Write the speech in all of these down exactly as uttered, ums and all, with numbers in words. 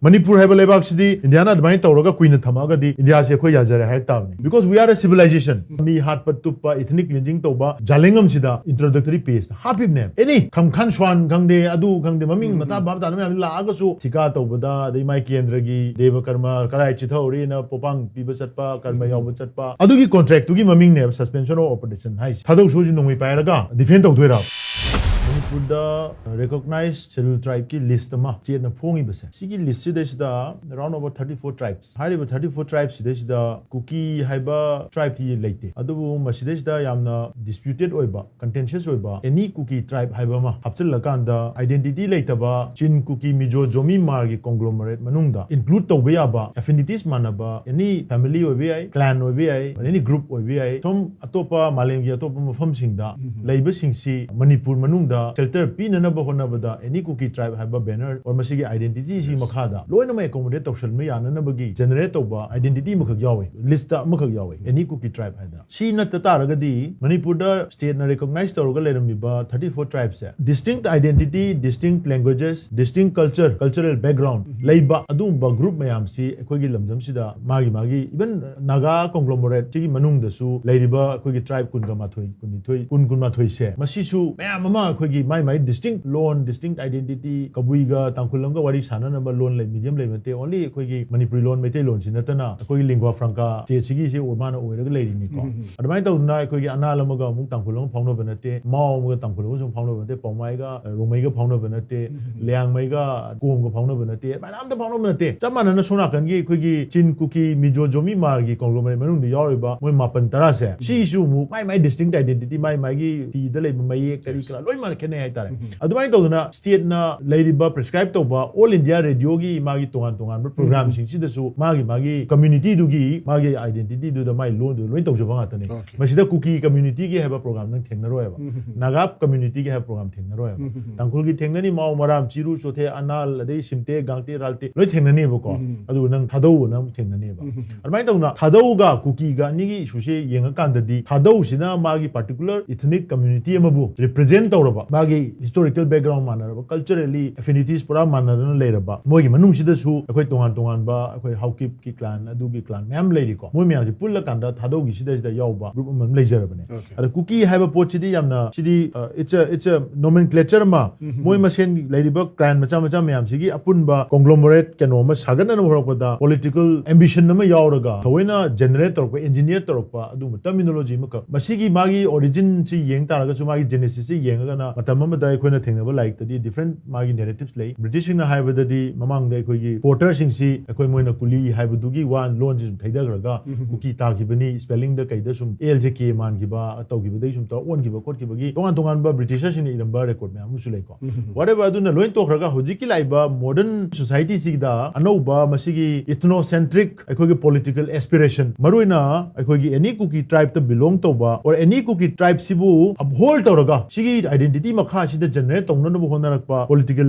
ꯃꯅꯤꯄꯨꯔ ꯍꯥꯏꯕ ꯂꯩꯕꯥꯛꯁꯤꯗꯤ ꯏꯟꯗꯤꯌꯥꯅ ꯑꯗꯨꯃꯥꯏꯅ ꯇꯧꯔꯒ ꯀꯨꯏꯅ ꯊꯝꯃꯛꯑꯒꯗꯤ ꯏꯟꯗꯤꯌꯥꯁꯦ ꯑꯩꯈꯣꯏ ꯌꯥꯖꯔꯦ ꯍꯥꯏ ꯇꯥꯕꯅꯤ꯫ Because we are a civilization. Me ꯍꯥꯠꯄ ꯇꯨꯞꯄ, ethnic cleansing ꯇꯧꯕ ꯖꯥꯂꯦꯡ ꯑꯃꯁꯤꯗ introductory page ꯇ ꯍꯥꯞꯄꯤꯕꯅꯦ꯫ Any ꯈꯝꯈꯥꯟ ꯁ꯭ꯋꯥꯟ ꯈꯪꯗꯦ, ꯑꯗꯨ ꯈꯪꯗꯦ, ꯃꯃꯤꯡ ꯃꯊꯥ ꯚꯥꯞ ꯇꯥꯅ ꯃꯌꯥꯝ ꯂꯥꯛꯑꯒꯁꯨ ꯊꯤꯀꯥ ꯇꯧꯕꯗ, ꯑꯗꯩ ꯃꯥꯏ ꯀꯦꯟꯗ꯭ꯔꯒꯤ ꯗꯦꯕ ꯀꯔꯃ ꯀꯔꯥꯏ ꯆꯤꯊꯍꯧꯔꯤꯅ ꯄꯣꯄꯥꯡ ꯄꯤꯕ ꯆꯠꯄ, ꯀꯔꯃ ꯌꯥꯎꯕ ꯆꯠꯄ, ꯑꯗꯨꯒꯤ contract ꯇꯨꯒꯤ ꯃꯃꯤꯡꯅꯦꯕ suspension of operation ꯍꯥꯏꯁꯦ꯫ ꯊꯥꯗꯧ ꯁꯣꯏꯁꯤ ꯅꯣꯡꯃꯩ ꯄꯥꯏꯔꯒ defend ꯇꯧꯗꯣꯏꯔꯕ? ꯃꯅꯤꯄꯨꯔꯗ recognized scheduled tribe ꯀꯤ list ꯑꯃ state ꯅ ꯐꯣꯡꯉꯤꯕꯁꯦ, ꯁꯤꯒꯤ list ꯁꯤꯗꯩꯁꯤꯗ round about thirty four tribes, ꯍꯥꯏꯔꯤꯕ thirty four tribes ꯁꯤꯗꯩꯁꯤꯗ ꯀꯨꯀꯤ ꯍꯥꯏꯕ tribe ꯇꯤ ꯂꯩꯇꯦ꯫ ꯑꯗꯨꯕꯨ ꯃꯁꯤꯗꯩꯁꯤꯗ ꯌꯥꯝꯅ disputed ꯑꯣꯏꯕ, contentious ꯑꯣꯏꯕ any ꯀꯨꯀꯤ tribe ꯍꯥꯏꯕ ꯑꯃ ꯍꯥꯞꯆꯤꯜꯂꯀꯥꯟꯗ identity ꯂꯩꯇꯕ ꯆꯤꯟ, ꯀꯨꯀꯤ, ꯃꯤꯖꯣ, ꯖꯣꯃꯤ, ꯃꯥꯔꯒꯤ conglomerate ꯃꯅꯨꯡꯗ include ꯇꯧꯕ ꯌꯥꯕ affinities ꯃꯥꯟꯅꯕ any family ꯑꯣꯏꯕ ꯌꯥꯏ, clan ꯑꯣꯏꯕ ꯌꯥꯏ, any group ꯑꯣꯏꯕ ꯌꯥꯏ, ꯁꯨꯝ ꯑꯇꯣꯞꯄ ꯃꯥꯂꯦꯝꯒꯤ ꯑꯇꯣꯞꯄ ꯃꯐꯝꯁꯤꯡꯗ ꯂꯩꯕꯁꯤꯡꯁꯤ ꯃꯅꯤꯄꯨꯔ ꯃꯅꯨꯡꯗ shelter ꯄꯤꯅꯅꯕ ꯍꯣꯠꯅꯕꯗ any ꯀꯨꯀꯤ tribe ꯍꯥꯏꯕ banner or ꯃꯁꯤꯒꯤ identity ꯁꯤ ꯃꯈꯥꯗ ꯂꯣꯏꯅꯃꯛ accommodate ꯇꯧꯁꯟꯕ ꯌꯥꯅꯅꯕꯒꯤ generate ꯇꯧꯕ identity ꯑꯃꯈꯛ ꯌꯥꯎꯋꯤ, list ꯑꯃꯈꯛ ꯌꯥꯎꯋꯤ, any ꯀꯨꯀꯤ tribe ꯍꯥꯏꯗꯅ꯫ ꯁꯤ ꯅꯠꯇ ꯇꯥꯔꯒꯗꯤ ꯃꯅꯤꯄꯨꯔꯗ state ꯅ recognize ꯇꯧꯔꯒ ꯂꯩꯔꯝꯃꯤꯕ thirty four tribes ꯁꯦ distinct identity, distinct languages, distinct culture, cultural background ꯂꯩꯕ ꯑꯗꯨꯒꯨꯝꯕ group ꯃꯌꯥꯝꯁꯤ ꯑꯩꯈꯣꯏꯒꯤ ꯂꯝꯗꯝꯁꯤꯗ ꯃꯥꯒꯤ ꯃꯥꯒꯤ even ꯅꯥꯒꯥ conglomerate ꯁꯤꯒꯤ ꯃꯅꯨꯡꯗꯁꯨ ꯂꯩꯔꯤꯕ ꯑꯩꯈꯣꯏꯒꯤ tribe ꯀꯨꯟꯒ ꯃꯥꯊꯣꯏ, ꯀꯨꯟꯅꯤꯊꯣꯏ, ꯀꯨꯟ, ꯀꯨꯟꯃꯥꯊꯣꯏꯁꯦ, ꯃꯁꯤꯁꯨ ꯃꯌꯥꯝ ꯑꯃ ꯑꯩꯈꯣꯏꯒꯤ ꯃꯥꯏ ꯃꯥꯏ distinct ꯂꯣꯟ, distinct identity, ꯀꯕꯨꯏꯒ ꯇꯥꯡꯈꯨꯜ ꯑꯃꯒ ꯋꯥꯔꯤ ꯁꯥꯟꯅꯅꯕ ꯂꯣꯟ ꯂꯩ, medium ꯂꯩꯕ ꯅꯠꯇꯦ꯫ Only ꯑꯩꯈꯣꯏꯒꯤ ꯃꯅꯤꯄꯨꯔꯤ ꯂꯣꯟ, ꯃꯩꯇꯩꯂꯣꯟꯁꯤ ꯅꯠꯇꯅ ꯑꯩꯈꯣꯏꯒꯤ lingua franca state ꯁꯤꯒꯤꯁꯦ ꯃꯥꯅ ꯑꯣꯏꯔꯒ ꯂꯩꯔꯤꯅꯤꯀꯣ꯫ ꯑꯗꯨꯃꯥꯏꯅ ꯇꯧꯗꯅ ꯑꯩꯈꯣꯏꯒꯤ ꯑꯅꯥꯜ ꯑꯃꯒ ꯑꯃꯨꯛ ꯇꯥꯡꯈꯨꯜ ꯑꯃ ꯐꯥꯎꯅꯕ ꯅꯠꯇꯦ, ꯃꯥꯎ ꯑꯃꯒ ꯇꯥꯡꯈꯨꯜ ꯑꯃꯁꯨ ꯐꯥꯎꯅꯕ ꯅꯠꯇꯦ, ꯄꯥꯎꯃꯥꯏꯒ, ꯔꯣꯡꯃꯩꯒ ꯐꯥꯎꯅꯕ ꯅꯠꯇꯦ, ꯂꯤꯌꯥꯡꯃꯩꯒ ꯀꯣꯝꯒ ꯐꯥꯎꯅꯕ ꯅꯠꯇꯦ, ꯑꯗꯨꯃꯥꯏꯅ ꯑꯝꯇ ꯐꯥꯎꯅꯕ ꯅꯠꯇꯦ꯫ ꯆꯞ ꯃꯥꯟꯅꯅ ꯁꯣꯝ ꯅꯥꯀꯟꯒꯤ ꯑꯩꯈꯣꯏꯒꯤ ꯆꯤꯟ, ꯀꯨꯀꯤ, ꯃꯤꯖꯣ, ꯖꯣꯃꯤ, ꯃꯥꯔꯒꯤ conglomerate ꯃꯅꯨꯡꯗ ꯌꯥꯎꯔꯤꯕ ꯃꯣꯏ ꯃꯥꯄꯟ ꯇꯔꯥꯁꯦ, ꯁꯤꯁꯨ ꯑꯃꯨꯛ ꯃꯥꯏ ꯃꯥꯏ distinct identity, ꯃꯥꯏ ꯃꯥꯏꯒꯤ ꯐꯤꯗ ꯂꯩꯕ ꯃꯌꯦꯛ ꯀꯔꯤ ꯀꯔꯥ ꯂꯣꯏ ꯃꯥꯟꯅ ꯈꯦꯠꯅꯩ ꯍꯥꯏꯇꯥꯔꯦ꯫ ꯑꯗꯨꯃꯥꯏꯅ ꯇꯧꯗꯅ state ꯅ ꯂꯩꯔꯤꯕ prescribe ꯇꯧꯕ All India Radio ꯒꯤ ꯃꯥꯒꯤ ꯇꯣꯉꯥꯟ ꯇꯣꯉꯥꯟꯕ program ꯁꯤꯡꯁꯤꯗꯁꯨ ꯃꯥꯒꯤ ꯃꯥꯒꯤ community ꯗꯨꯒꯤ ꯃꯥꯒꯤ identity ꯗꯨꯗ ꯃꯥꯒꯤ ꯂꯣꯟꯗꯨ ꯂꯣꯏ ꯇꯧꯖꯕ ꯉꯥꯛꯇꯅꯤ꯫ Okay. ꯃꯁꯤꯗ ꯀꯨꯀꯤ community ꯒꯤ ꯍꯥꯏꯕ program ꯅꯪ ꯊꯦꯡꯅꯔꯣꯏꯕ꯫ ꯅꯥꯒꯥ community ꯒꯤ ꯍꯥꯏꯕ program ꯊꯦꯡꯅꯔꯣꯏꯕ꯫ ꯇꯥꯡꯈꯨꯜꯒꯤ ꯊꯦꯡꯅꯅꯤ, ꯃꯥꯎ, ꯃꯔꯥꯝ, ꯆꯤꯔꯨ, ꯆꯣꯊꯦ, ꯑꯅꯥꯜ, ꯑꯗꯩ ꯁꯤꯝꯇꯦ, ꯒꯥꯡꯇꯦ, ꯔꯥꯜꯇꯦ ꯂꯣꯏ ꯊꯦꯡꯅꯅꯦꯕꯀꯣ꯫ ꯑꯗꯨꯒ ꯅꯪ ꯊꯥꯗꯧ ꯑꯅ ꯑꯃꯨꯛ ꯊꯦꯡꯅꯅꯦꯕ꯫ ꯑꯗꯨꯃꯥꯏꯅ ꯇꯧꯅ ꯊꯥꯗꯧꯒ ꯀꯨꯀꯤꯒ ꯑꯅꯤꯒꯤ issue ꯁꯦ ꯌꯦꯡꯉꯀꯥꯟꯗꯗꯤ ꯊꯥꯗꯧꯁꯤꯅ ꯃꯥꯒꯤ particular ethnic community ꯑꯃꯕꯨ represent ꯇꯧꯔꯕ, ꯃꯥꯒꯤ ꯃꯥꯒꯤ historical background ꯃꯥꯟꯅꯔꯕ, culturally affinities ꯄꯨꯔꯥ ꯃꯥꯟꯅꯗꯅ ꯂꯩꯔꯕ, ꯃꯣꯏꯒꯤ ꯃꯅꯨꯡꯁꯤꯗꯁꯨ ꯑꯩꯈꯣꯏ ꯇꯣꯉꯥꯟ ꯇꯣꯉꯥꯟꯕ, ꯑꯩꯈꯣꯏ ꯍꯥꯎꯀꯤꯞꯀꯤ clan, ꯑꯗꯨꯒꯤ clan ꯃꯌꯥꯝ ꯂꯩꯔꯤꯀꯣ꯫ ꯃꯣꯏ ꯃꯌꯥꯝꯁꯦ ꯄꯨꯜꯂꯀꯥꯟꯗ ꯊꯥꯗꯣꯛꯈꯤꯁꯤꯗꯩꯁꯤꯗ ꯌꯥꯎꯕ group ꯑꯃ ꯂꯩꯖꯔꯕꯅꯦ꯫ ꯑꯗ ꯀꯨꯀꯤ ꯍꯥꯏꯕ ꯄꯣꯠꯁꯤꯗꯤ ꯌꯥꯝꯅ, ꯁꯤꯗꯤ, ꯑ, it's a, it's a nomenclature ꯑꯃ, ꯃꯣꯏ ꯃꯁꯦꯟ ꯂꯩꯔꯤꯕ clan ꯃꯆꯥ ꯃꯆꯥ ꯃꯌꯥꯝꯁꯤꯒꯤ ꯑꯄꯨꯟꯕ conglomerate ꯀꯩꯅꯣ ꯑꯃ ꯁꯥꯒꯠꯅꯅꯕ ꯍꯧꯔꯛꯄꯗ political ambition ꯑꯃ ꯌꯥꯎꯔꯒ ꯊꯑꯣꯏꯅ generate ꯇꯧꯔꯛꯄ, engineer ꯇꯧꯔꯛꯄ ꯑꯗꯨꯒꯨꯝꯕ terminology ꯑꯃꯈꯛ꯫ ꯃꯁꯤꯒꯤ ꯃꯥꯒꯤ origin ꯁꯤ ꯌꯦꯡ ꯇꯥꯔꯒꯁꯨ, ꯃꯥꯒꯤ genesis ꯁꯤ ꯌꯦꯡꯉꯒꯅ, ꯃꯇꯝ ꯑꯃꯗ ꯑꯩꯈꯣꯏꯅ ꯊꯦꯡꯅꯕ ꯂꯥꯏꯔꯤꯛꯇꯗꯤ different ꯃꯥꯒꯤ narratives ꯂꯩ꯫ British ꯁꯤꯡꯅ ꯍꯥꯏꯕꯗꯗꯤ ꯃꯃꯥꯡꯗ ꯑꯩꯈꯣꯏꯒꯤ porter ꯁꯤꯡꯁꯤ ꯑꯩꯈꯣꯏ ꯃꯣꯏꯅ ꯀꯨꯂꯤ ꯍꯥꯏꯕꯗꯨꯒꯤ ꯋꯥ ꯂꯣꯟꯁꯤ ꯁꯨꯝ ꯊꯩꯊꯈ꯭ꯔꯒ ꯀꯨꯀꯤ ꯇꯥꯈꯤꯕꯅꯤ, spelling ꯗ ꯀꯩꯗ ꯁꯨꯝ L ꯁꯦ K ꯃꯥꯟꯈꯤꯕ ꯇꯧꯈꯤꯕꯗꯒꯤ ꯁꯨꯝ ꯇꯧꯔ ꯑꯣꯟꯈꯤꯕ ꯈꯣꯠꯈꯤꯕꯒꯤ ꯇꯣꯉꯥꯟ ꯇꯣꯉꯥꯟꯕ British ꯁꯤꯡꯅ ꯏꯔꯝꯕ record ꯃꯌꯥꯝ ꯑꯃꯁꯨ ꯂꯩꯀꯣ꯫ Whatever, ꯑꯗꯨꯅ ꯂꯣꯏ ꯇꯣꯛꯈ꯭ꯔꯒ ꯍꯧꯖꯤꯛꯀꯤ ꯂꯥꯛꯏꯕ modern society ꯁꯤꯗ ꯑꯅꯧꯕ ꯃꯁꯤꯒꯤ ethnocentric ꯑꯩꯈꯣꯏꯒꯤ political aspiration, ꯃꯔꯨꯑꯣꯏꯅ ꯑꯩꯈꯣꯏꯒꯤ any Kuki tribe ꯇ belong ꯇꯧꯕ or any Kuki tribe ꯁꯤꯕꯨ uphold ꯇꯧꯔꯒ ꯁꯤꯒꯤ identity ꯃꯈꯥꯁꯤꯗ generate ꯇꯧꯅꯅꯕ ꯍꯣꯠꯅꯔꯛꯄ political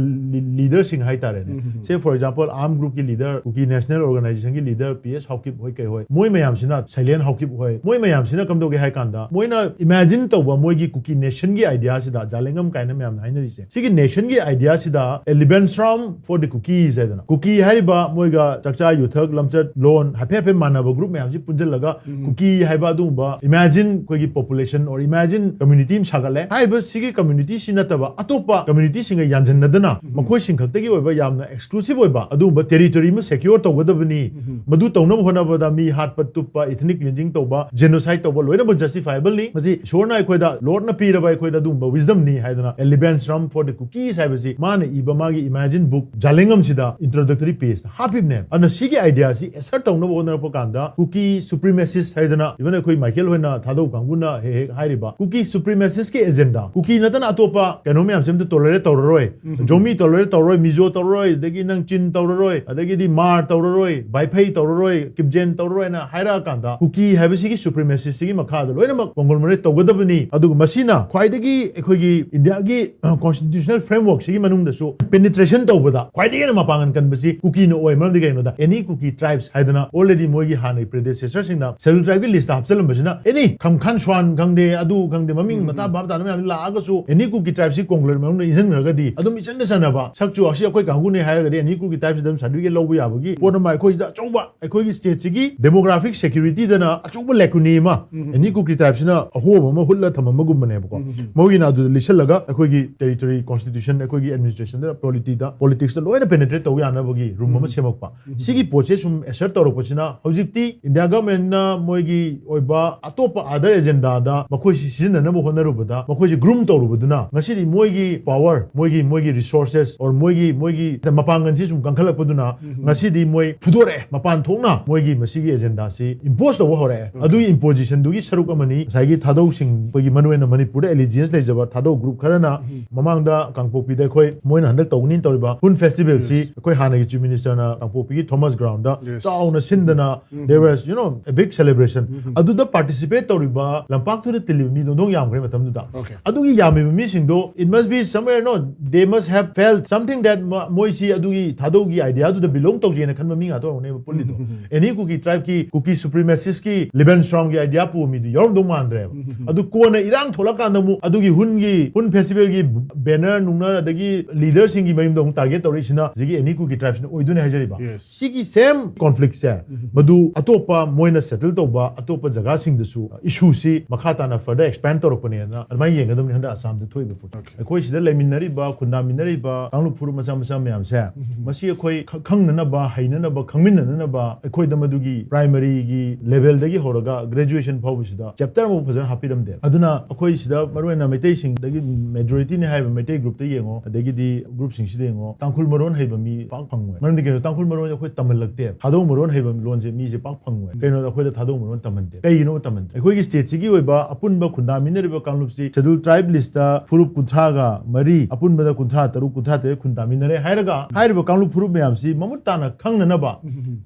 leader ꯁꯤꯡ ꯍꯥꯏꯇꯥꯔꯦꯅꯦ꯫ Say for example, armed group ꯀꯤ leader, Kuki National Organization ꯒꯤ leader P S Haokip ꯍꯣꯏ ꯀꯩ ꯍꯣꯏ, ꯃꯣꯏ ꯃꯌꯥꯝꯁꯤꯅ, Sailen Haokip ꯍꯣꯏ, ꯃꯣꯏ ꯃꯌꯥꯝꯁꯤꯅ ꯀꯝꯗꯧꯒꯦ ꯍꯥꯏ ꯀꯥꯟꯗ, ꯃꯣꯏꯅ imagine ꯇꯧꯕ ꯃꯣꯏꯒꯤ Kuki nation ꯒꯤ idea ꯁꯤꯗ, ꯖꯥꯂꯦꯡꯉꯝ ꯀꯥꯏꯅ ꯃꯌꯥꯝꯅ ꯍꯥꯏꯅꯔꯤꯁꯦ, ꯁꯤꯒꯤ nation ꯒꯤ idea ꯁꯤꯗ a Lebensraum for the Kukis ꯍꯥꯏꯗꯅ, ꯀꯨꯀꯤ ꯍꯥꯏꯔꯤꯕ ꯃꯣꯏꯒ ꯆꯥꯛꯆꯥ ꯌꯨꯊꯛ ꯂꯝꯆꯠ ꯂꯣꯟ ꯍꯥꯏꯐꯦꯠ ꯍꯥꯏꯐꯦꯠ ꯃꯥꯟꯅꯕ group ꯃꯌꯥꯝꯁꯤ ꯄꯨꯟꯁꯤꯜꯂꯒ ꯀꯨꯀꯤ ꯍꯥꯏꯕ ꯑꯗꯨꯒꯨꯝꯕ imagine ꯑꯩꯈꯣꯏꯒꯤ population or imagine community ꯑꯃ ꯁꯥꯒꯠꯂꯦ꯫ ꯍꯥꯏꯔꯤꯕ ꯁꯤꯒꯤ community ꯁꯤ ꯅꯠꯇꯕ ꯑꯇꯣꯞꯄ community ꯁꯤꯡꯒ ꯌꯥꯟꯁꯤꯟꯅꯗꯅ ꯃꯈꯣꯏꯁꯤꯡ ꯈꯛꯇꯒꯤ ꯑꯣꯏꯕ ꯌꯥꯝꯅ exclusive ꯑꯣꯏꯕ ꯑꯗꯨꯒꯨꯝꯕ territory ꯑꯃ secure ꯇꯧꯒꯗꯕꯅꯤ꯫ ꯃꯗꯨ ꯇꯧꯅꯕ ꯍꯣꯠꯅꯕꯗ ꯃꯤ ꯍꯥꯠꯄ ꯇꯨꯞꯄ, ethnic cleansing ꯇꯧꯕ, genocide ꯇꯧꯕ ꯂꯣꯏꯅꯃꯛ justifiable ꯅꯤ꯫ ꯃꯁꯤ ꯏꯁꯣꯔꯅ ꯑꯩꯈꯣꯏꯗ, Lord ꯅ ꯄꯤꯔꯕ ꯑꯩꯈꯣꯏꯗ ꯑꯗꯨꯒꯨꯝꯕ wisdom ꯅꯤ ꯍꯥꯏꯗꯅ, A Lebensraum for the Kukis ꯍꯥꯏꯕꯁꯤ ꯃꯥꯅ ꯏꯕ ꯃꯥꯒꯤ imagine book ꯖꯥꯂꯦꯡꯉꯝꯁꯤꯗ introductory page ꯇ ꯍꯥꯞꯄꯤꯕꯅꯦ꯫ ꯑꯗꯨꯅ ꯁꯤꯒꯤ idea ꯁꯤ assert ꯇꯧꯅꯕ ꯍꯣꯠꯅꯔꯛꯄ ꯀꯥꯟꯗ Kuki supremacist ꯍꯥꯏꯗꯅ, even ꯑꯩꯈꯣꯏ ꯃꯥꯏꯀꯦꯜ ꯍꯣꯏꯅ ꯊꯥꯗꯧ ꯀꯥꯡꯕꯨꯅ ꯍꯦꯛ ꯍꯦꯛ ꯍꯥꯏꯔꯤꯕ Kuki supremacist ꯀꯤ agenda, ꯀꯨꯀꯤ ꯅꯠꯇꯅ ꯑꯇꯣꯞꯄ ꯀꯩꯅꯣ ꯃꯌꯥꯝꯁꯦ ꯑꯝꯇ tolerate ꯇꯧꯔꯔꯣꯏ, ꯖꯣꯃꯤ tolerate ꯇꯧꯔꯔꯣꯏ, ꯃꯤꯖꯣ ꯇꯧꯔꯔꯣꯏ, ꯑꯗꯒꯤ ꯅꯪ ꯆꯤꯟ ꯇꯧꯔꯔꯣꯏ, ꯑꯗꯒꯤꯗꯤ ꯃꯥꯔ ꯇꯧꯔꯔꯣꯏ, ꯕꯥꯏꯐꯩ ꯇꯧꯔꯔꯣꯏ, ꯀꯤꯞꯖꯦꯟ ꯇꯧꯔꯔꯣꯏꯅ ꯍꯥꯏꯔꯛꯑꯀꯥꯟꯗ ꯀꯨꯀꯤ ꯍꯥꯏꯕꯁꯤꯒꯤ supremacy ꯁꯤꯒꯤ ꯃꯈꯥꯗ ꯂꯣꯏꯅꯃꯛ conglomerate ꯇꯧꯒꯗꯕꯅꯤ꯫ ꯑꯗꯨꯒ ꯃꯁꯤꯅ ꯈ꯭ꯋꯥꯏꯗꯒꯤ ꯑꯩꯈꯣꯏꯒꯤ ꯏꯟꯗꯤꯌꯥꯒꯤ constitutional framework ꯁꯤꯒꯤ ꯃꯅꯨꯡꯗꯁꯨ penetration ꯇꯧꯕꯗ ꯈ꯭ꯋꯥꯏꯗꯒꯤ ꯍꯦꯟꯅ ꯃꯄꯥꯡꯒꯜ ꯀꯟꯕꯁꯤ ꯀꯨꯀꯤꯅ ꯑꯣꯏ꯫ ꯃꯔꯝꯗꯤ ꯀꯩꯒꯤꯅꯣꯗ, any Kuki tribes ꯍꯥꯏꯗꯅ already ꯃꯣꯏꯒꯤ ꯍꯥꯟꯅꯒꯤ predecessor ꯁꯤꯡꯅ schedule tribe ꯀꯤ list ꯇ ꯍꯥꯞꯆꯜꯂꯝꯕꯁꯤꯅ, any ꯈꯝꯈꯥꯟ ꯁ꯭ꯋꯥꯟ ꯈꯪꯗꯦ, ꯑꯗꯨ ꯈꯪꯗꯦ, ꯃꯃꯤꯡ ꯃꯊꯥ ꯚꯥꯞ ꯇꯥꯗꯕ ꯃꯌꯥꯝ ꯂꯥꯛꯑꯒꯁꯨ, any ꯀꯨꯀꯤ ꯇ꯭ꯔꯥꯏꯕꯁꯤ ꯀꯣꯡꯒ꯭ꯔꯦꯁ ꯃꯅꯨꯡꯗ ꯏꯟꯁꯤꯟꯈ꯭ꯔꯒꯗꯤ ꯑꯗꯨꯝ ꯏꯆꯟꯗ ꯆꯟꯅꯕ, ꯁꯛꯁꯨ ꯑꯁꯤ ꯑꯩꯈꯣꯏ ꯀꯥꯡꯕꯨꯅꯦ ꯍꯥꯏꯔꯒꯗꯤ ꯑꯦꯅꯤ ꯀꯨꯀꯤ ꯇ꯭ꯔꯥꯏꯕꯁꯤꯗ ꯑꯗꯨꯝ ꯁꯥꯔꯇꯤꯐꯤꯀꯦꯠ ꯂꯧꯕ ꯌꯥꯕꯒꯤ ꯄꯣꯠ ꯑꯃ ꯑꯩꯈꯣꯏꯁꯤꯗ ꯑꯆꯧꯕ ꯑꯩꯈꯣꯏꯒꯤ ꯁ꯭ꯇꯦꯠꯁꯤꯒꯤ ꯗꯦꯃꯣꯒ꯭ꯔꯥꯐꯤꯛ ꯁꯦꯀ꯭ꯌꯨꯔꯤꯇꯤꯗꯅ ꯑꯆꯧꯕ ꯂꯦꯀꯨꯅꯤ ꯑꯃ ꯑꯦꯅꯤ ꯀꯨꯀꯤ ꯇ꯭ꯔꯥꯏꯕꯁꯤꯅ ꯑꯍꯣꯕ ꯑꯃ ꯍꯨꯠꯂ ꯊꯝꯃꯝꯕꯒꯨꯝꯕꯅꯦꯕꯀꯣ꯫ ꯃꯣꯏꯒꯤꯅ ꯑꯗꯨꯗ ꯂꯤꯠꯁꯜꯂꯒ ꯑꯩꯈꯣꯏꯒꯤ ꯇꯦꯔꯤꯇꯣꯔꯤ ꯀꯣꯟꯁꯇꯤꯇ꯭ꯌꯨꯁꯟ, ꯑꯩꯈꯣꯏꯒꯤ ꯑꯦꯗꯃꯤꯅꯤꯁꯇ꯭ꯔꯦꯁꯟꯗ, ꯄꯣꯂꯤꯇꯤꯗ, ꯄꯣꯂꯤꯇꯤꯛꯁꯇ ꯂꯣꯏꯅ ꯄꯦꯅꯦꯇ꯭ꯔꯦꯠ ꯇꯧ ꯌꯥꯅꯕꯒꯤ ꯔꯨꯝ ꯑꯃ ꯁꯦꯝꯃꯛꯄ꯫ ꯁꯤꯒꯤ ꯄꯣꯠꯁꯦ ꯁꯨꯝ ꯑꯦꯁꯔꯠ ꯇꯧꯔꯛꯄꯁꯤꯅ ꯍꯧꯖꯤꯛꯇꯤ ꯏꯟꯗꯤꯌꯥ ꯒꯚꯔꯟꯃꯦꯟꯠꯅ ꯃꯣꯏꯒꯤ ꯑꯣꯏꯕ ꯑꯇꯣꯞꯄ ꯑꯗꯔ ꯑꯦꯖꯦꯟꯗꯥꯗ ꯃꯈꯣꯏꯁꯤ ꯁꯤꯖꯤꯟꯅꯅꯕ ꯍꯣꯠꯅꯔꯨꯕꯗ ꯃꯈꯣꯏꯁꯤ ꯒ꯭ꯔꯨꯝ ꯇꯧꯔꯨꯕꯗꯨꯅ ꯉꯁꯤꯗꯤ ꯃꯣꯏꯒꯤ ꯄꯥꯋꯔ, ꯃꯣꯏꯒꯤ ꯃꯣꯏꯒꯤ ꯔꯤꯁꯣꯔꯁꯦꯁ ꯑꯣꯔ ꯃꯣꯏꯒꯤ ꯃꯣꯏꯒꯤ ꯃꯄꯥꯡꯒꯜꯁꯤ ꯁꯨꯝ ꯀꯟꯈꯠꯂꯛꯄꯗꯨꯅ ꯉꯁꯤꯗꯤ ꯃꯣꯏ ꯐꯨꯗꯣꯔꯛꯑꯦ, ꯃꯄꯥꯟ ꯊꯣꯛꯅ ꯃꯣꯏꯒꯤ ꯃꯁꯤꯒꯤ ꯑꯦꯖꯦꯟꯗꯥꯁꯤ ꯏꯝꯄꯣꯁ ꯇꯧꯕ ꯍꯧꯔꯛꯑꯦ꯫ ꯑꯗꯨꯒꯤ ꯏꯝꯄꯣꯖꯤꯁꯟꯗꯨꯒꯤ ꯁꯔꯨꯛ ꯑꯃꯅꯤ ꯉꯁꯥꯏꯒꯤ ꯊꯥꯗꯧꯁꯤꯡ, ꯑꯩꯈꯣꯏꯒꯤ ꯃꯔꯨꯑꯣꯏꯅ ꯃꯅꯤꯄꯨꯔꯗ ꯑꯦꯂꯤꯖꯤꯌꯦꯟꯁ ꯂꯩꯖꯕ ꯊꯥꯗꯧ ꯒ꯭ꯔꯨꯞ ꯈꯔꯅ ꯃꯃꯥꯡꯗ ꯀꯥꯡꯄꯣꯛꯄꯤꯗ ꯑꯩꯈꯣꯏ ꯃꯣꯏꯅ ꯍꯟꯗꯛ ꯇꯧꯒꯅꯤꯅ ꯇꯧꯔꯤꯕ ꯍꯨꯟ ꯐꯦꯁꯇꯤꯚꯦꯜꯁꯤ ꯑꯩꯈꯣꯏ ꯍꯥꯟꯅꯒꯤ ꯆꯤꯐ ꯃꯤꯅꯤꯁꯇꯔꯅ ꯀꯥꯡꯄꯣꯛꯄꯤꯒꯤ ꯊꯣꯃꯁ ꯒ꯭ꯔꯥꯎꯟꯗ ꯆꯥꯎꯅ ꯁꯤꯟꯗꯅ there was, you know, a big celebration. ꯑꯗꯨꯗ ꯄꯥꯔꯇꯤꯁꯤꯄꯦꯠ ꯇꯧꯔꯤꯕ ꯂꯝꯄꯥꯛꯇꯨꯗ ꯇꯤꯜꯂꯤꯕ ꯃꯤꯗꯣ ꯑꯗꯨꯝ ꯌꯥꯝꯈ꯭ꯔꯦ ꯃꯇꯝꯗꯨꯗ꯫ ꯑꯗꯨꯒꯤ ꯌꯥꯝꯃꯤꯕ ꯃꯤꯁꯤꯡꯗꯣ, it must be somewhere, no, they must have felt something that ꯃ-, ꯃꯣꯏꯁꯤ ꯑꯗꯨꯒꯤ ꯊꯥꯗꯧꯒꯤ ꯑꯥꯏꯗꯤꯌꯥꯗꯨꯗ ꯕꯤꯂꯣꯡ ꯇꯧꯖꯦꯅ ꯈꯟꯕ ꯃꯤ ꯉꯥꯛꯇ ꯑꯣꯏꯔꯝꯒꯅꯦꯕ ꯄꯨꯜꯂꯤꯗꯣ꯫ ꯑꯦꯅꯤ ꯀꯨꯀꯤ ꯇ꯭ꯔꯥꯏꯕꯀꯤ, ꯀꯨꯀꯤ ꯁꯨꯄ꯭ꯔꯤꯃꯦꯁꯤꯁꯀꯤ ꯂꯤꯕꯦꯟ ꯁ꯭ꯔꯥꯎꯟꯒꯤ ꯑꯥꯏꯗꯤꯌꯥ ꯄꯨꯕ ꯃꯤꯗꯨ ꯌꯥꯎꯔꯝꯗꯧ ꯃꯥꯟꯗ꯭ꯔꯦꯕ꯫ ꯑꯗꯨ ꯀꯣꯟꯅ ꯏꯔꯥꯡ ꯊꯣꯛꯂꯛꯀꯥꯟꯗ ꯑꯃꯨꯛ ꯑꯗꯨꯒꯤ ꯍꯨꯟꯒꯤ, ꯍꯨꯟ ꯐꯦꯁꯇꯤꯚꯦꯜꯒꯤ ꯕꯦꯅꯔ ꯅꯨꯡꯅꯔ ꯑꯗꯒꯤ ꯂꯤꯗꯔꯁꯤꯡꯒꯤ ꯃꯌꯨꯝꯗ ꯑꯃꯨꯛ ꯇꯥꯔꯒꯦꯠ ꯇꯧꯔꯛꯏꯁꯤꯅ ꯍꯧꯖꯤꯛꯀꯤ ꯑꯦꯅꯤ ꯀꯨꯀꯤ ꯇ꯭ꯔꯥꯏꯕꯁꯤꯅ ꯑꯣꯏꯗꯣꯏꯅꯦ ꯍꯥꯏꯖꯔꯤꯕ꯫ Yes. ꯁꯤꯒꯤ ꯁꯦꯝ ꯀꯣꯟꯐ꯭ꯂꯤꯛꯁꯦ ꯃꯗꯨ ꯑꯇꯣꯞꯄ ꯃꯣꯏꯅ ꯁꯦꯇꯜ ꯇꯧꯕ ꯑꯇꯣꯞꯄ ꯖꯒꯥꯁꯤꯡꯗꯁꯨ ꯏꯁꯨꯁꯤ ꯃꯈꯥ ꯇꯥꯅ ꯐꯔꯗꯔ ꯑꯦꯛꯁꯄꯦꯟ ꯇꯧꯔꯛꯄꯅꯦꯅ ꯑꯗꯨꯃꯥꯏꯅ ꯌꯦꯡꯒꯗꯕꯅꯤ ꯍꯟꯗꯛ ꯑꯁꯥꯝꯗ ꯊꯣꯛꯏꯕ ꯄꯣꯠ꯫ Okay. ꯑꯩꯈꯣꯏ ꯁꯤꯗ ꯂꯩꯃꯤꯟꯅꯔꯤꯕ, ꯈꯨꯟꯗꯥꯃꯤꯟꯅꯔꯤꯕ ꯀꯥꯡꯂꯨꯞ ꯐꯨꯔꯨꯞ ꯃꯆꯥ ꯃꯆꯥ ꯃꯌꯥꯝꯁꯦ, ꯃꯁꯤ ꯑꯩꯈꯣꯏ ꯈ-, ꯈꯪꯅꯅꯕ, ꯍꯩꯅꯅꯕ, ꯈꯪꯃꯤꯟꯅꯅꯕ ꯑꯩꯈꯣꯏꯗ ꯃꯗꯨꯒꯤ ꯄ꯭ꯔꯥꯏꯃꯔꯤꯒꯤ ꯂꯦꯚꯦꯜꯗꯒꯤ ꯍꯧꯔꯒ ꯒ꯭ꯔꯦꯖꯨꯑꯦꯁꯟ ꯐꯥꯎꯕꯁꯤꯗ ꯆꯦꯞꯇꯔ ꯑꯃꯐꯥꯎ ꯐꯖꯅ ꯍꯥꯞꯄꯤꯔꯝꯗꯦ꯫ ꯑꯗꯨꯅ ꯑꯩꯈꯣꯏ ꯁꯤꯗ ꯃꯔꯨꯑꯣꯏꯅ ꯃꯩꯇꯩꯁꯤꯡꯗꯒꯤ ꯃꯦꯖꯣꯔꯤꯇꯤꯅꯤ ꯍꯥꯏꯕ ꯃꯩꯇꯩ ꯒ꯭ꯔꯨꯞꯇ ꯌꯦꯡꯉꯣ, ꯑꯗꯒꯤꯗꯤ ꯒ꯭ꯔꯨꯞꯁꯤꯡꯁꯤꯗ ꯌꯦꯡꯉꯣ, ꯇꯥꯡꯈꯨꯜ ꯃꯔꯣꯟ ꯍꯩꯕ ꯃꯤ ꯄꯥꯛ ꯐꯪꯉꯣꯏ꯫ ꯃꯔꯝꯗꯤ ꯀꯩꯅꯣ? ꯇꯥꯡꯈꯨꯜ ꯃꯔꯣꯟꯁꯦ ꯑꯩꯈꯣꯏ ꯇꯝꯍꯜꯂꯛꯇꯦ꯫ ꯊꯥꯗꯧ ꯃꯔꯣꯟ ꯍꯩꯕ ꯂꯣꯟꯁꯦ ꯃꯤꯁꯦ ꯄꯥꯛ ꯐꯪꯉꯣꯏ꯫ ꯀꯩꯅꯣꯗ ꯑꯩꯈꯣꯏꯗ ꯊꯥꯗꯧ ꯃꯔꯣꯟ ꯇꯝꯍꯟꯗꯦ꯫ ꯀꯩꯒꯤꯅꯣ ꯇꯝꯍꯟꯗꯦ? ꯑꯩꯈꯣꯏꯒꯤ ꯁ꯭ꯇꯦꯠꯁꯤꯒꯤ ꯑꯣꯏꯕ ꯑꯄꯨꯟꯕ ꯈꯨꯟꯗꯥꯃꯤꯟꯅꯔꯤꯕ ꯀꯥꯡꯂꯨꯞꯁꯤ ꯁꯦꯗꯨꯜ ꯇ꯭ꯔꯥꯏꯕ ꯂꯤꯁꯇ ꯐꯨꯔꯨꯞ ꯀꯨꯟꯊ꯭ꯔꯥꯒ ꯃꯔꯤ, ꯑꯄꯨꯟꯕꯗ ꯀꯨꯟꯊ꯭ꯔꯥ ꯇꯔꯨꯛ, ꯀꯨꯟꯊ꯭ꯔꯥ ꯇꯔꯦꯠ ꯈꯨꯟꯗꯥꯃꯤꯟꯅꯔꯦ ꯍꯥꯏꯔꯒ ꯍꯥꯏꯔꯤꯕ ꯀꯥꯡꯂꯨꯞ ꯐꯨꯔꯨꯞ ꯃꯌꯥꯝꯁꯤ ꯃꯃꯨꯠ ꯇꯥꯅ ꯈꯪꯅꯅꯕ,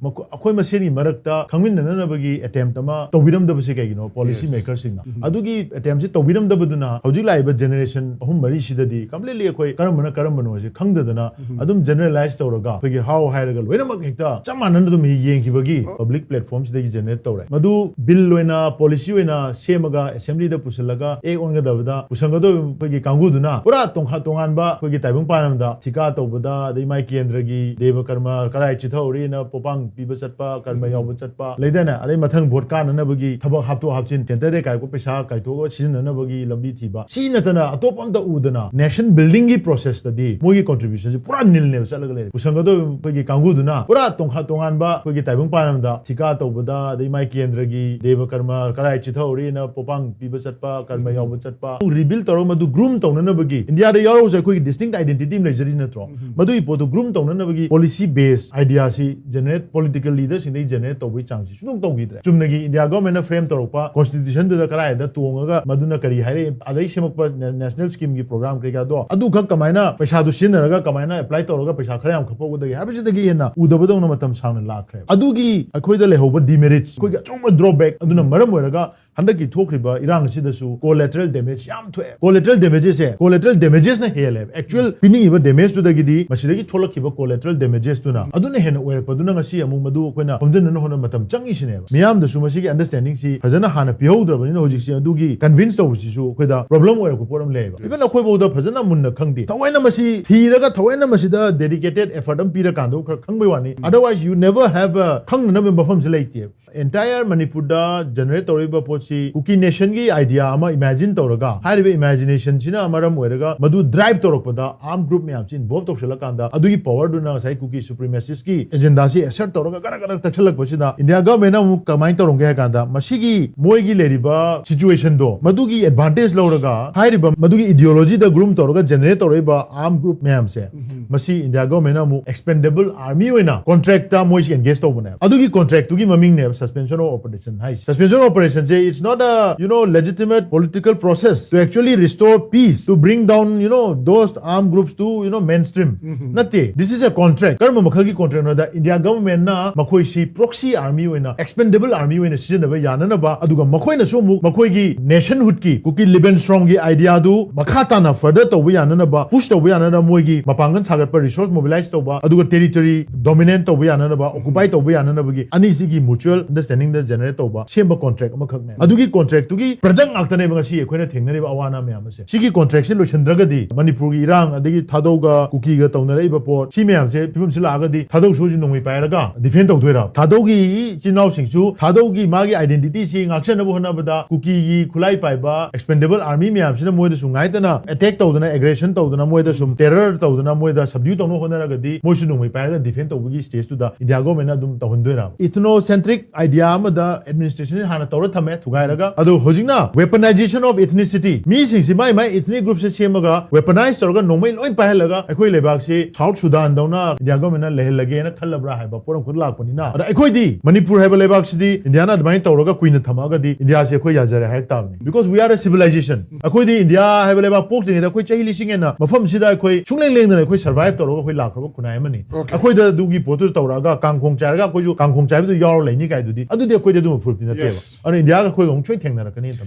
ꯃꯈꯣ-, ꯑꯩꯈꯣꯏ ꯃꯁꯦꯟꯒꯤ ꯃꯔꯛꯇ ꯈꯪꯃꯤꯟꯅꯅꯕꯒꯤ ꯑꯦꯇꯦꯝꯞ ꯑꯃ ꯇꯧꯕꯤꯔꯝꯗꯕꯁꯦ ꯀꯩꯒꯤꯅꯣ? Policy Yes. ꯃꯦꯀꯔꯁꯤꯡꯅ꯫ ꯑꯗꯨꯒꯤ ꯑꯦꯇꯦꯝꯞꯁꯤ ꯇꯧꯕꯤꯔꯝꯗꯕꯗꯨꯅ ꯍꯧꯖꯤꯛ ꯂꯥꯛꯏꯕ ꯖꯦꯅꯦꯔꯦꯁꯟ ꯑꯍꯨꯝ ꯃꯔꯤꯁꯤꯗꯗꯤ ꯀꯝꯄ꯭ꯂꯤꯠꯂꯤ ꯑꯩꯈꯣꯏ ꯀꯔꯝꯕꯅ ꯀꯔꯝꯕꯅꯣꯁꯦ ꯈꯪꯗꯗꯅ ꯑꯗꯨꯝ ꯖꯦꯅꯔꯦꯂꯥꯏꯁ ꯇꯧꯔꯒ ꯑꯩꯈꯣꯏꯒꯤ ꯍꯥꯎ ꯍꯥꯏꯔꯒ ꯂꯣꯏꯅꯃꯛ ꯍꯦꯛꯇ ꯆꯞ ꯃꯥꯟꯅꯅ ꯑꯗꯨꯝ ꯌꯦꯡꯈꯤꯕꯒꯤ ꯄꯕ꯭ꯂꯤꯛ ꯄ꯭ꯂꯦꯠꯐꯣꯔꯝꯁꯤꯗꯒꯤ ꯖꯦꯅꯔꯦꯠ ꯇꯧꯔꯦ꯫ ꯃꯗꯨ ꯕꯤꯜ ꯑꯣꯏꯅ, ꯄꯣꯂꯤꯁꯤ ꯑꯣꯏꯅ ꯁꯦꯝꯃꯒ ꯑꯦꯁꯦꯝꯕ꯭ꯂꯤꯗ ꯄꯨꯁꯤꯜꯂꯒ ꯑꯦꯛ ꯑꯣꯟꯒꯗꯕꯗ ꯄꯨꯁꯟꯒꯗꯧꯔꯤꯕ ꯑꯩꯈꯣꯏꯒꯤ ꯀꯥꯡꯕꯨꯗꯨꯅ ꯄꯨꯔꯥ ꯇꯣꯡꯈꯥ-, ꯇꯣꯉꯥꯟꯕ ꯑꯩꯈꯣꯏꯒꯤ ꯇꯥꯏꯕꯪ ꯄꯥꯟ ꯑꯃꯗ ꯊꯤꯀꯥ ꯇꯧꯕꯗ, ꯑꯗꯩ ꯃꯥꯏ ꯀꯦꯟꯗ꯭ꯔꯒꯤ ꯗꯦꯕ ꯀꯔꯃ ꯀꯔꯥꯏ ꯆꯤꯊꯍꯧꯔꯤꯅ ꯄꯣꯄꯥꯡ ꯄꯤꯕ ꯆꯠꯄ, ꯀꯔꯃ ꯌꯥꯎꯕ ꯆꯠꯄ ꯂꯩꯗꯅ, ꯑꯗꯩ ꯃꯊꯪ ꯚꯣꯠ ꯀꯥꯟꯅꯅꯕꯒꯤ ꯊꯕꯛ ꯍꯥꯞꯇꯣꯛ ꯍꯥꯞꯆꯤꯟ, ꯀꯦꯟꯗ꯭ꯔꯗꯩ ꯀꯥꯏꯔꯛꯄ ꯄꯩꯁꯥ ꯀꯥꯏꯊꯣꯛꯑꯒ ꯁꯤꯖꯤꯟꯅꯅꯕꯒꯤ ꯂꯝꯕꯤ ꯊꯤꯕ, ꯁꯤ ꯅꯠꯇꯅ ꯑꯇꯣꯞꯄ ꯑꯝꯇ ꯎꯗꯅ ꯅꯦꯁꯟ ꯕꯤꯜꯗꯤꯡꯒꯤ ꯄ꯭ꯔꯣꯁꯦꯁꯇꯗꯤ ꯃꯣꯏꯒꯤ ꯀꯣꯟꯇ꯭ꯔꯤꯕ꯭ꯌꯨꯁꯟꯁꯦ ꯄꯨꯔꯥ ꯅꯤꯜꯅꯦꯕ ꯆꯠꯂꯒ ꯂꯩꯔꯦ꯫ ꯄꯨꯁꯟꯒꯗꯧꯔꯤꯕ ꯑꯩꯈꯣꯏꯒꯤ ꯀꯥꯡꯕꯨꯗꯨꯅ ꯄꯨꯔꯥ ꯇꯣꯡꯈꯥ-, ꯇꯣꯉꯥꯟꯕ ꯑꯩꯈꯣꯏꯒꯤ ꯇꯥꯏꯕꯪ ꯄꯥꯟ ꯑꯃꯗ ꯊꯤꯀꯥ ꯇꯧꯕꯗ, ꯑꯗꯩ ꯃꯥꯏ ꯀꯦꯟꯗ꯭ꯔꯒꯤ ꯗꯦꯕ ꯀꯔꯃ ꯀꯔꯥꯏ ꯆꯤꯊꯍꯧꯔꯤꯅ ꯄꯣꯄꯥꯡ ꯄꯤꯕ ꯆꯠꯄ, ꯀꯔꯃ ꯌꯥꯎꯕ ꯆꯠꯄ, ꯔꯤꯕꯤꯜ ꯇꯧꯔꯒ ꯃꯗꯨ ꯒ꯭ꯔꯨꯝ ꯇꯧꯅꯅꯕꯒꯤ, ꯏꯟꯗꯤꯌꯥꯗ ꯌꯥꯎꯔꯒꯁꯨ ꯑꯩꯈꯣꯏꯒꯤ ꯗꯤꯁꯇꯤꯡꯛ ꯑꯥꯏꯗꯦꯟꯇꯤꯇꯤ ꯑꯃ ꯂꯩꯖꯔꯤ ꯅꯠꯇ꯭ꯔꯣ? ꯃꯗꯨꯒꯤ ꯄꯣꯠꯇꯨ ꯒ꯭ꯔꯨꯝ ꯇꯧꯅꯅꯕꯒꯤ ꯄꯣꯂꯤꯁꯤ ꯕꯦꯁ ꯑꯥꯏꯗꯤꯌꯥꯁꯤ ꯖꯦꯅꯦꯔꯦꯠ, ꯄꯣꯂꯤꯇꯤꯀꯦꯜ ꯂꯤꯗꯔꯁꯤꯡꯗꯒꯤ ꯖꯦꯅꯦꯔꯦꯠ ꯇꯧꯕꯒꯤ ꯆꯥꯡꯁꯤ ꯁꯨꯡꯇꯧ ꯇꯧꯈꯤꯗ꯭ꯔꯦ꯫ ꯆꯨꯝꯅꯒꯤ ꯏꯟꯗꯤꯌꯥ ꯒꯚꯔꯟꯃꯦꯟꯠꯅ ꯐ꯭ꯔꯦꯝ ꯇꯧꯔꯛꯄ ꯀꯣꯟꯁꯇꯤꯇ꯭ꯌꯨꯁꯟꯗꯨꯗ ꯀꯗꯥꯏꯗ ꯇꯣꯡꯉꯒ ꯃꯗꯨꯅ ꯀꯔꯤ ꯍꯥꯏꯔꯛꯏ, ꯑꯗꯩ ꯁꯦꯝꯃꯛꯄ ꯅꯦ-, ꯅꯦꯁꯅꯦꯜ ꯁ꯭ꯀꯤꯝꯒꯤ ꯄ꯭ꯔꯣꯒ꯭ꯔꯥꯝ ꯀꯩꯀꯥꯗꯣ ꯑꯗꯨꯈꯛ ꯀꯃꯥꯏꯅ ꯄꯩꯁꯥꯗꯨ ꯁꯤꯖꯤꯟꯅꯔꯒ ꯀꯃꯥꯏꯅ ꯑꯦꯄ꯭ꯂꯥꯏ ꯇꯧꯔꯒ ꯄꯩꯁꯥ ꯈꯔ ꯌꯥꯝ ꯈꯞꯄꯛꯎꯗꯒꯦ ꯍꯥꯏꯕꯁꯤꯗꯒꯤ ꯍꯦꯟꯅ ꯎꯗꯕꯗꯧꯅ ꯃꯇꯝ ꯁꯥꯡꯅ ꯂꯥꯛꯈ꯭ꯔꯦ꯫ ꯑꯗꯨꯒꯤ ꯑꯩꯈꯣꯏꯗ ꯂꯩꯍꯧꯕ ꯗꯤꯃꯦꯔꯤꯠꯁ, ꯑꯩꯈꯣꯏꯒꯤ ꯑꯆꯧꯕ ꯗ꯭ꯔꯣꯕꯦꯛ ꯑꯗꯨꯅ ꯃꯔꯝ ꯑꯣꯏꯔꯒ ꯍꯟꯗꯛꯀꯤ ꯊꯣꯛꯈ꯭ꯔꯤꯕ ꯏꯔꯥꯡ ꯑꯁꯤꯗꯁꯨ ꯀꯣꯂꯦꯇꯔꯦꯜ ꯗꯦꯃꯦꯖ ꯌꯥꯝ ꯊꯣꯛꯑꯦ꯫ ꯀꯣꯂꯦꯇꯔꯦꯜ ꯗꯦꯃꯦꯖꯦꯁꯁꯦ, ꯀꯣꯂꯦꯇꯔꯦꯜ ꯗꯦꯃꯦꯖꯦꯁꯅ ꯍꯦꯜꯂꯦꯕ꯫ ꯑꯦꯛꯆꯨꯋꯦꯜ ꯄꯤꯅꯤꯡꯉꯤꯕ ꯗꯦꯃꯦꯖꯇꯨꯗꯒꯤꯗꯤ ꯃꯁꯤꯗꯒꯤ ꯊꯣꯛꯂꯛꯈꯤꯕ ꯀꯣꯂꯦꯇꯔꯦꯜ ꯗꯦꯃꯦꯖꯦꯁꯇꯨꯅ ꯑꯗꯨꯅ ꯍꯦꯟꯅ ꯑꯣꯏꯔꯛꯄꯗꯨꯅ ꯉꯁꯤ ꯑꯃꯨꯛ ꯃꯗꯨ ꯑꯩꯈꯣꯏꯅ ꯈꯣꯝꯖꯤꯟꯅꯅ ꯍꯣꯠꯅꯕ ꯃꯇꯝ ꯆꯪꯉꯤꯁꯤꯅꯦꯕ꯫ ꯃꯤꯌꯥꯝꯗꯁꯨ ꯃꯁꯤꯒꯤ ꯑꯟꯗꯔꯁ꯭ꯇꯦꯟꯗꯤꯡꯁꯤ ꯐꯖꯅ ꯍꯥꯟꯅ ꯄꯤꯍꯧꯗ꯭ꯔꯕꯅꯤꯅ ꯍꯧꯖꯤꯛꯁꯦ ꯑꯗꯨꯒꯤ ꯀꯟꯚꯤꯟꯁ ꯇꯧꯕꯁꯤꯁꯨ ꯑꯩꯈꯣꯏꯗ ꯄ꯭ꯔꯣꯕ꯭ꯂꯦꯝ ꯑꯣꯏꯔꯛꯄ ꯄꯣꯠ ꯑꯃ ꯂꯩꯌꯦꯕ꯫ ꯏꯚꯟ ꯑꯩꯈꯣꯏꯐꯥꯎꯗ ꯐꯖꯅ ꯃꯨꯟꯅ ꯈꯪꯗꯦ꯫ ꯊꯑꯣꯏꯅ ꯃꯁꯤ ꯊꯤꯔꯒ ꯊꯑꯣꯏꯅ ꯃꯁꯤꯗ ꯗꯦꯗꯤꯀꯦꯇꯦꯠ ꯑꯦꯐꯔꯠ ꯑꯃ ꯄꯤꯔꯀꯥꯟꯗ ꯈꯔ ꯈꯪꯕꯩ ꯋꯥꯅꯤ꯫ Otherwise, you never have a ꯈꯪꯅꯅꯕ ꯃꯐꯝꯁꯤ ꯂꯩꯇꯦꯕ꯫ ꯑꯦꯟꯇꯥꯌꯔ ꯃꯅꯤꯄꯨꯔꯗ ꯖꯦꯅꯦꯔꯦꯠ ꯇꯧꯔꯛꯏꯕ ꯄꯣꯠꯁꯤ ꯀꯨꯀꯤ ꯅꯦꯁꯟꯒꯤ ꯑꯥꯏꯗꯤꯌꯥ ꯑꯃ ꯏꯃꯦꯖꯤꯟ ꯇꯧꯔꯒ, ꯍꯥꯏꯔꯤꯕ ꯏꯃꯦꯖꯤꯅꯦꯁꯟꯁꯤꯅ ꯃꯔꯝ ꯑꯣꯏꯔꯒ ꯃꯗꯨ ꯗ꯭ꯔꯥꯏꯚ ꯇꯧꯔꯛꯄꯗ ꯑꯥꯔꯝ ꯒ꯭ꯔꯨꯞ ꯃꯌꯥꯝꯁꯤ ꯏꯟꯚꯣꯜꯚ ꯇꯧꯁꯜꯂꯛꯀꯥꯟꯗ ꯑꯗꯨꯒꯤ ꯄꯋꯔꯗꯨꯅ ꯉꯁꯥꯏ ꯀꯨꯀꯤ ꯁꯨꯄ꯭ꯔꯤꯃꯦꯁꯤꯁꯀꯤ ꯑꯦꯖꯦꯟꯗꯥꯁꯤ ꯑꯦꯁꯔꯠ ꯇꯧꯔꯒ ꯒꯔ ꯒꯔ ꯇꯛꯁꯜꯂꯛꯄꯁꯤꯗ ꯏꯟꯗꯤꯌꯥ ꯒꯚꯔꯟꯃꯦꯟꯠꯅ ꯑꯃꯨꯛ ꯀꯃꯥꯏꯅ ꯇꯧꯔꯝꯒꯦ ꯍꯥꯏ ꯀꯥꯟꯗ ꯃꯁꯤꯒꯤ ꯃꯣꯏꯒꯤ ꯂꯩꯔꯤꯕ ꯁꯤꯆꯨꯋꯦꯁꯟꯗꯣ ꯃꯗꯨꯒꯤ ꯑꯦꯗꯚꯥꯟꯇꯦꯖ ꯂꯧꯔꯒ ꯍꯥꯏꯔꯤꯕ ꯃꯗꯨꯒꯤ ꯏꯗꯤꯑꯣꯂꯣꯖꯤꯗ ꯒ꯭ꯔꯨꯝ ꯇꯧꯔꯒ ꯖꯦꯅꯦꯔꯦꯠ ꯇꯧꯔꯛꯏꯕ ꯑꯥꯔꯝ ꯒ꯭ꯔꯨꯞ ꯃꯌꯥꯝꯁꯦ ꯃꯁꯤ ꯏꯟꯗꯤꯌꯥ ꯒꯚꯔꯟꯃꯦꯟꯠꯅ ꯑꯃꯨꯛ ꯑꯦꯛꯁꯄꯦꯟꯗꯦꯕꯜ ꯑꯥꯔꯃꯤ ꯑꯣꯏꯅ ꯀꯣꯟꯇ꯭ꯔꯦꯛꯇ ꯃꯣꯏꯁꯤ ꯑꯦꯡꯒꯦꯖ ꯇꯧꯕꯅꯦꯕ꯫ ꯑꯗꯨꯒꯤ ꯀꯣꯟꯇ꯭ꯔꯦꯛꯇꯨꯒꯤ ꯃꯃꯤꯡꯅꯦꯕ suspension of operation ꯍꯥꯏꯁꯦ꯫ Suspension of operation say, it's not a, you know, legitimate political process to actually restore peace, to bring down, you know, those armed groups to, you know, mainstream. ꯅꯠꯇꯦ, this is a contract. ꯀꯔꯝꯕ ꯃꯈꯜꯒꯤ ꯀꯣꯟꯇ꯭ꯔꯦꯛꯅꯣꯗ India ꯒꯚꯔꯟꯃꯦꯟꯠꯅ ꯃꯈꯣꯏꯁꯤ ꯄ꯭ꯔꯣꯛꯁꯤ army ꯑꯣꯏꯅ, ꯑꯦꯛꯁꯄꯦꯟꯗꯦꯕꯜ army ꯑꯣꯏꯅ ꯁꯤꯖꯤꯟꯅꯕ ꯌꯥꯅꯅꯕ, ꯑꯗꯨꯒ ꯃꯈꯣꯏꯅꯁꯨ ꯑꯃꯨꯛ ꯃꯈꯣꯏꯒꯤ ꯅꯦꯁꯟꯍꯨꯗꯀꯤ, ꯀꯨꯀꯤ ꯂꯤꯕ ꯑꯦꯟ ꯁ꯭ꯇꯔꯣꯡꯒꯤ ꯑꯥꯏꯗꯤꯌꯥꯗꯨ ꯃꯈꯥ ꯇꯥꯅ ꯐꯔꯗꯔ ꯇꯧꯕ ꯌꯥꯅꯅꯕ, ꯄꯨꯁ ꯇꯧꯕ ꯌꯥꯅꯅꯕ ꯃꯣꯏꯒꯤ ꯃꯄꯥꯡꯒꯜ ꯁꯥꯒꯠꯄ, ꯔꯤꯁꯣꯔꯁ ꯃꯣꯕꯤꯂꯥꯏꯁ ꯇꯧꯕ, ꯑꯗꯨꯒ ꯇꯦꯔꯤꯇꯣꯔꯤ ꯗꯣꯃꯤꯅꯦꯠ ꯇꯧꯕ ꯌꯥꯅꯅꯕ, ꯑꯣꯀꯨꯄꯥꯏ ꯇꯧꯕ ꯌꯥꯅꯅꯕꯒꯤ ꯑꯅꯤꯁꯤꯒꯤ ꯃ꯭ꯌꯨꯆꯨꯋꯦꯜ understanding ꯗ generate ꯇꯧꯕ ꯁꯦꯝꯕ contract ꯑꯃꯈꯛꯅꯦ꯫ ꯑꯗꯨꯒꯤ contract ꯇꯨꯒꯤ product ꯉꯥꯛꯇꯅꯦꯕ ꯉꯁꯤ ꯑꯩꯈꯣꯏꯅ ꯊꯦꯡꯅꯔꯤꯕ ꯑꯋꯥ ꯑꯅꯥ ꯃꯌꯥꯝ ꯑꯁꯦ꯫ ꯁꯤꯒꯤ contract ꯁꯦ ꯂꯣꯏꯁꯤꯟꯗ꯭ꯔꯒꯗꯤ ꯃꯅꯤꯄꯨꯔꯒꯤ ꯏꯔꯥꯡ, ꯑꯗꯒꯤ ꯊꯥꯗꯧꯒ ꯀꯨꯀꯤꯒ ꯇꯧꯅꯔꯛꯏꯕ ꯄꯣꯠ, ꯁꯤ ꯃꯌꯥꯝꯁꯦ ꯐꯤꯕꯝꯁꯤ ꯂꯥꯛꯑꯒꯗꯤ ꯊꯥꯗꯧ ꯁꯣꯏꯁꯤ ꯅꯣꯡꯃꯩ ꯄꯥꯏꯔꯒ defend ꯇꯧꯗꯣꯏꯔꯥ? ꯊꯥꯗꯧꯒꯤ ꯏꯆꯤꯟ ꯏꯅꯥꯎꯁꯤꯡꯁꯨ ꯊꯥꯗꯧꯒꯤ ꯃꯥꯒꯤ identity ꯁꯤ ꯉꯥꯛꯁꯦꯟꯅꯕ ꯍꯣꯠꯅꯕꯗ ꯀꯨꯀꯤꯒꯤ ꯈꯨꯠꯂꯥꯏ ꯄꯥꯏꯕ expendable army ꯃꯌꯥꯝꯁꯤꯅ ꯃꯣꯏꯗ ꯁꯨꯝ ꯉꯥꯏꯇꯅ attack ꯇꯧꯗꯅ, aggression ꯇꯧꯗꯅ, ꯃꯣꯏꯗ ꯁꯨꯝ terror ꯇꯧꯗꯅ, ꯃꯣꯏꯗ subdue ꯇꯧꯅꯕ ꯍꯣꯠꯅꯔꯒꯗꯤ ꯃꯣꯏꯁꯨ ꯅꯣꯡꯃꯩ ꯄꯥꯏꯔꯒ defend ꯇꯧꯕꯒꯤ stage ꯇꯨꯗ India government ꯅ ꯑꯗꯨꯝ ꯇꯧꯍꯟꯗꯣꯏꯔꯥ? Ethnocentric idea ꯑꯃꯗ administration ꯁꯤ ꯍꯥꯟꯅ ꯇꯧꯔ ꯊꯝꯃꯦ ꯊꯨꯒꯥꯏꯔꯒ, ꯑꯗꯣ ꯍꯧꯖꯤꯛꯅ weaponization of ethnicity, ꯃꯤꯁꯤꯡꯁꯤ my my ethnic group ꯁꯦ ꯁꯦꯝꯃꯒ weaponize ꯇꯧꯔꯒ ꯅꯣꯡꯃꯩ ꯂꯣꯏ ꯄꯥꯏꯍꯜꯂꯒ ꯑꯩꯈꯣꯏ ꯂꯩꯕꯥꯛꯁꯤ South Sudan ꯗꯧꯅ India government ꯅ ꯂꯩꯍꯜꯂꯒꯦꯅ ꯈꯜꯂꯕ꯭ꯔꯥ ꯍꯥꯏꯕ ꯄꯣꯠ ꯑꯃꯈꯛ ꯂꯥꯛꯄꯅꯤꯅ꯫ ꯑꯗ ꯑꯩꯈꯣꯏꯗꯤ ꯃꯅꯤꯄꯨꯔ ꯍꯥꯏꯕ ꯂꯩꯕꯥꯛꯁꯤꯗꯤ India ꯅ ꯑꯗꯨꯃꯥꯏꯅ ꯇꯧꯔꯒ ꯀꯨꯏꯅ ꯊꯝꯃꯛꯑꯒꯗꯤ India ꯁꯦ ꯑꯩꯈꯣꯏ ꯌꯥꯖꯔꯦ ꯍꯥꯏꯔꯛ ꯇꯥꯕꯅꯤ, because we are a civilization꯫ ꯑꯩꯈꯣꯏꯗꯤ India ꯍꯥꯏꯕ ꯂꯩꯕꯥꯛ ꯄꯣꯛꯇ꯭ꯔꯤꯉꯩꯗ ꯑꯩꯈꯣꯏ ꯆꯍꯤ ꯂꯤꯁꯤꯡ ꯍꯦꯟꯅ ꯃꯐꯝꯁꯤꯗ ꯑꯩꯈꯣꯏ ꯁꯨꯡꯂꯦꯡ ꯂꯦꯡꯗꯅ ꯑꯩꯈꯣꯏ survive ꯇꯧꯔꯒ ꯑꯩꯈꯣꯏ ꯂꯥꯛꯈ꯭ꯔꯕ ꯈꯨꯟꯅꯥꯏ ꯑꯃꯅꯤ꯫ ꯑꯩꯈꯣꯏꯗ ꯑꯗꯨꯒꯤ ꯄꯣꯠꯇꯨ ꯇꯧꯔꯛꯑꯒ ꯀꯥꯡꯈꯣꯡ ꯆꯥꯏꯔꯒ ꯑꯩꯈꯣꯏꯁꯨ ꯀꯥꯡꯈꯣꯡ ꯆꯥꯏꯕꯗꯨ ꯌꯥꯎꯔ ꯂꯩꯅꯤ ꯀꯥꯏꯗꯨꯗꯤ, ꯑꯗꯨꯗꯤ ꯑꯩꯈꯣꯏꯗꯤ ꯑꯗꯨꯝꯕ ꯐꯨꯔꯨꯞꯇꯤ ꯅꯠꯇꯦꯕ꯫ ꯑꯗꯨꯅ India ꯒ ꯑꯩꯈꯣꯏꯒ ꯑꯃꯨꯛ ꯁꯣꯏ ꯊꯦꯡꯅꯔꯛꯀꯅꯤ ꯃꯇꯝ